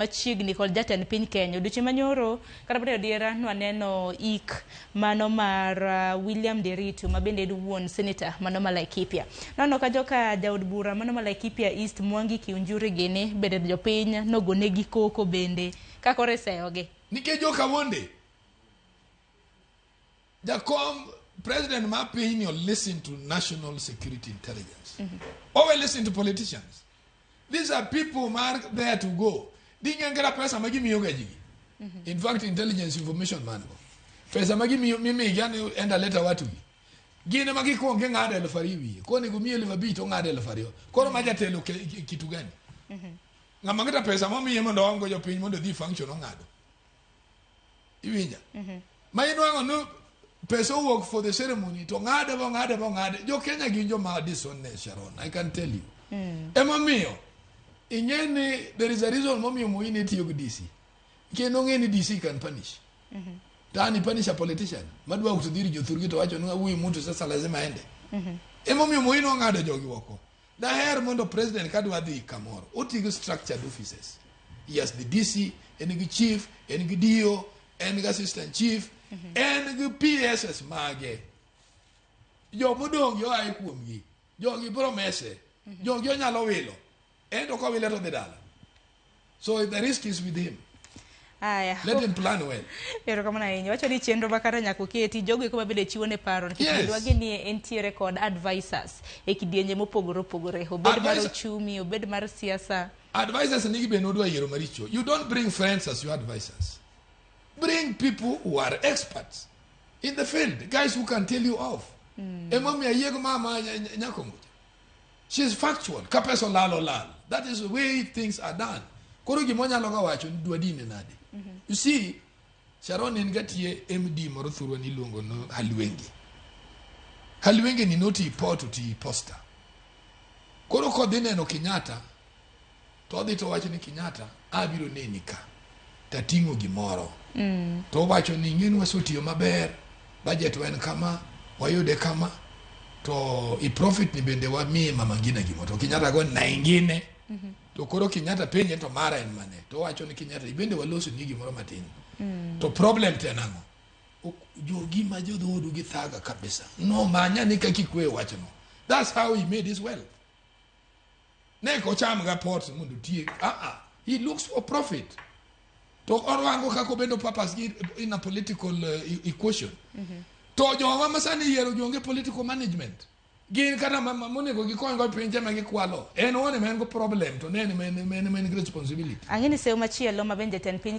Machiegni kod jatend piny Kenya. Odiochieng' manyoro kata bende adiera nwaneno ik mano mar William Nderitu ma bende en wuon senator mano ma Laikipia. Naneno ka joka jaod bura mano ma Laikipia East Mwangi Kiunjuri gini bende jopiny nogonegi koko bende ka koro iseyogi. Nikech joka Wonde, Jakom president ma piny ni listen to national security intelligence. Owe listen to politicians. These are people ma are there to go. Ding'e pesa ma gimiyo ga ji. In fact, intelligence information man go. Pesa ma gimiyo mimigi ani enda leta watu gi. Gin ema gikuongo ging'ado 2000 wiye. Konego miyi 5000 to ong'ado 2000. Koro ma jatelo kitu gani? Ng'ama kata pesa momiye mondo oom go jopiny mondo odhi function ong'ado. Iwinja? Ma inwang'o ni pesa owuok for the ceremony to ng'ade bong'ade bong'ade. Jo Kenya gin joma dishonest, Sharon. I can tell you. Emomiyo ing'e ni there is a reason momiyo Moi ne tiyo gi DC. Kendo ong'e ni DC can punish. To ani punish a politician. Madwa wuok to dhi ir jothurgi to wacho ni huyu mtu sasa lazima aende. Emomiyo Moi nong'ado jogi oko. Daher mondo president kadwa dhi kamoro oti gi structured offices. He has the DC, en gi chief, en gi DO, en gi assistant chief, en gi PSS mage. Jomodong' gi oae kuomgi. Jogi biro mese. Jogi onyalo wilo. En to kowile to dhi dala. So the risk is with him. Aya. Let him plan well. Erokamano ahinya. Wacho ni chenro makare nyaka oketi jogo eko mabende chiwo ne paro nikech dwagi ni entiere kod advisors e kidienje mopogore opogore. Obed mar ochumi, obed mar siasa. Advisors nigi be nodwa yiero maricho. You don't bring friends as your advisors. Bring people who are experts in the field, guys who can tell you off. Emomiyo ayiego mama Nyakongo. She is factual. Ka pesa olal olal. That is the way things are done. Koro gima onyalo ga wacho ni dwa dine nade. You see, Sharon en gatie MD moro thurwa ni iluongo no Halwenge. Halwenge ni noti port oti posta. Koro kodhi neno Kenyatta, to odhi to owacho ni Kenyatta abiro neni ka tating'o gimoro. To owacho ni ing'e ni wasetiyo maber, budget wa en kama, wayude kama, to i profit ni bende wamiye mama Ngina gimoro. To Kenyatta go na ingine. To koro Kenyatta penje to mara en mane? To owacho ni Kenyatta ibende waloso ni gimoro matin. To problem to en ang'o? Jogi ma jodhoodu githaga kabisa. No manya ni kaka ikweyo wachno. That's how he made his wealth. Ne ok ocham ga pot mondo otiek. Ah ah. He looks for profit. To orwango kaka obedo purpose gi in a political equation. To jowa masani yiero gi onge political management. Gin kata monego gikony go pinje ma gikwalo. En owuon ema en go problem to ne en ema en gi responsibility. Ang'e ni seyo machielo ma bende jatend piny